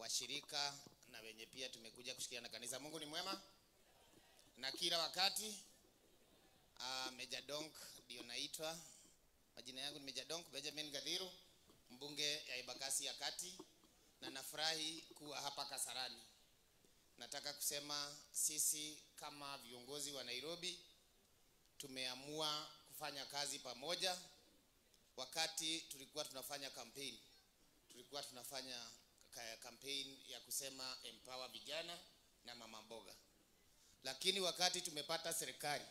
Washirika na wenye pia tumekuja kushirikiana na kanisa. Mungu ni mwema na kila wakati. Meja Donk ndio naitwa. Majina yangu ni Meja Donk Benjamin Gathiru, mbunge ya Embakasi ya Kati, na nafurahi kuwa hapa Kasarani. Nataka kusema sisi kama viongozi wa Nairobi tumeamua kufanya kazi pamoja. Wakati tulikuwa tunafanya campaign, tulikuwa tunafanya campaign ya kusema empower vijana na mama mboga. Lakini wakati tumepata serikali,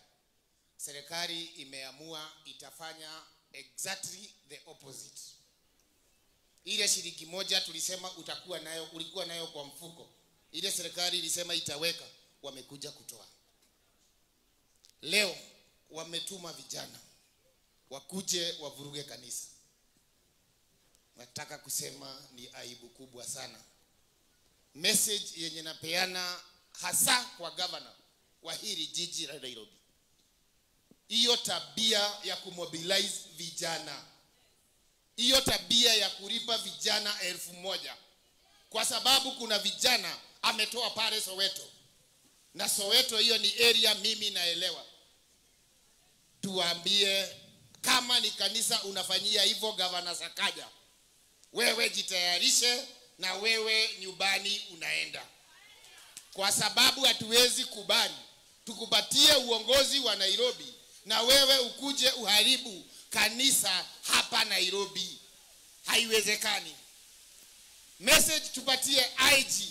serikali imeamua itafanya exactly the opposite. Ile shilingi moja tulisema utakuwa nayo, ulikuwa nayo kwa mfuko, ile serikali ilisema itaweka, wamekuja kutoa. Leo wametuma vijana wakuje wavuruge kanisa. Nataka kusema ni aibu kubwa sana. Message yenye napeana hasa kwa governor wa hili jiji la Nairobi, hiyo tabia ya kumobilize vijana, hiyo tabia ya kulipa vijana 1000, kwa sababu kuna vijana ametoa pale Soweto, na Soweto hiyo ni area mimi naelewa. Tuambie kama ni kanisa unafanyia hivyo Governor Sakaja, wewe jitayarishe na wewe nyumbani unaenda. Kwa sababu hatuwezi kubali tukupatie uongozi wa Nairobi na wewe ukuje uharibu kanisa hapa Nairobi. Haiwezekani. Message tupatie IG,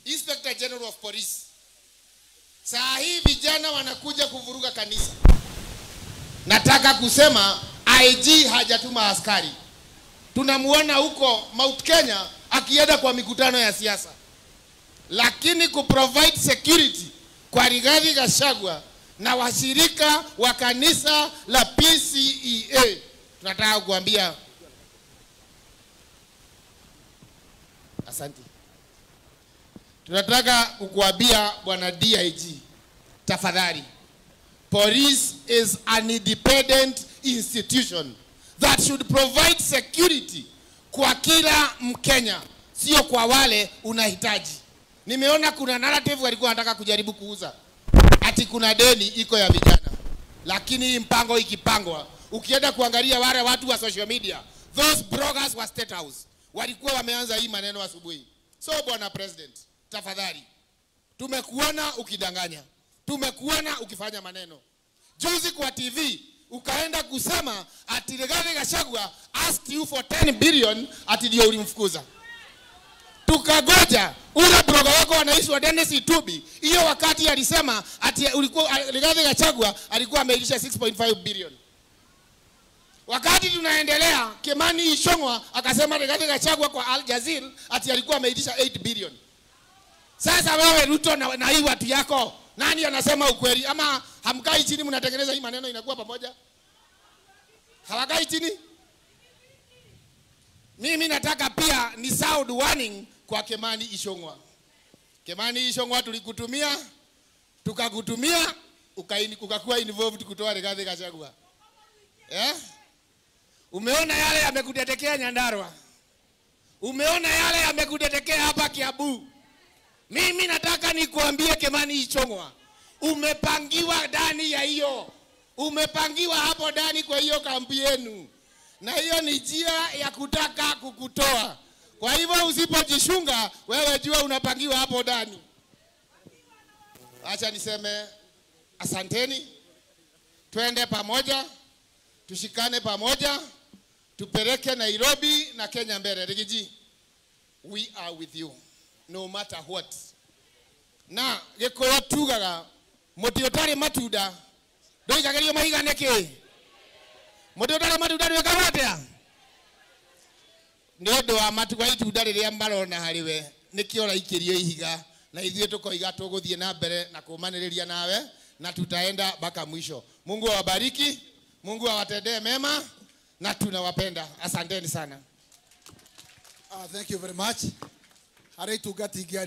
Inspector General of Police. Saa hii vijana wanakuja kuvuruga kanisa. Nataka kusema IG hajatuma askari. Tunamuona huko Mount Kenya akienda kwa mikutano ya siasa. Lakini kuprovide security kwa Rigathi Gachagua na washirika wa kanisa la PCEA, tunataka kuambia asante. Tunataka kukuambia bwana DIG, tafadhali, police is an independent institution that should provide security kwa kila Mkenya, sio kwa wale unahitaji. Nimeona kuna narrative walikuwa wanataka kujaribu kuuza ati kuna deni iko ya vijana, lakini hii mpango ikipangwa, ukienda kuangalia wale watu wa social media, those bloggers wa State House walikuwa wameanza hii maneno asubuhi. So bwana president, tafadhali, tumekuona ukidanganya, tumekuona ukifanya maneno. Juzi kwa TV ukaenda kusema ati Rigathi Gachagua asked you for 10 billion ati ndio ulimfukuza. Tukagoja ule blogger wako anaitwa Dennis Itubi, hiyo wakati alisema ati ulikuwa Rigathi Gachagua alikuwa ameilisha 6.5 billion. Wakati tunaendelea, Kimani Ichung'wa akasema Rigathi Gachagua kwa Al Jazeera ati alikuwa ameilisha 8 billion. Sasa wewe Ruto na hii watu yako, nani anasema ukweli? Ama hamkai chini mnatengeneza hii maneno inakuwa pamoja? Hawakai chini? Mimi nataka pia ni sound warning kwa Kimani Ichung'wa. Kimani Ichung'wa tulikutumia, tukakutumia, ukakuwa involved kutoa Rigathi Gachagua. Eh? Umeona yale yamekutetekea Nyandarua. Umeona yale yamekutetekea hapa Kiambu. Mimi nataka nikuambie Kimani Ichung'wa, umepangiwa ndani ya hiyo. Umepangiwa hapo ndani kwa hiyo kambi yenu. Na hiyo ni njia ya kutaka kukutoa. Kwa hivyo usipojishunga, wewe jua unapangiwa hapo ndani. Acha niseme asanteni. Twende pamoja, tushikane pamoja, tupeleke Nairobi na Kenya mbele. Rigiji, we are with you no matter what. Na gikuyu tugaga muti utari matunda ndoikagerio mahiga niki? Muti utari matunda ndwikaga atia? Ni undu wa matua itunda riria marona hariwe nikio raikirio ihiga, na ithuĩ tukoiga tũgũthiĩ na mbere na kũmanĩrĩria nawe na tutaenda mpaka mwisho. Mungu awabariki, Mungu awatendee mema na tunawapenda. Asanteni sana. Thank you very much. Harĩ itungati ingĩ.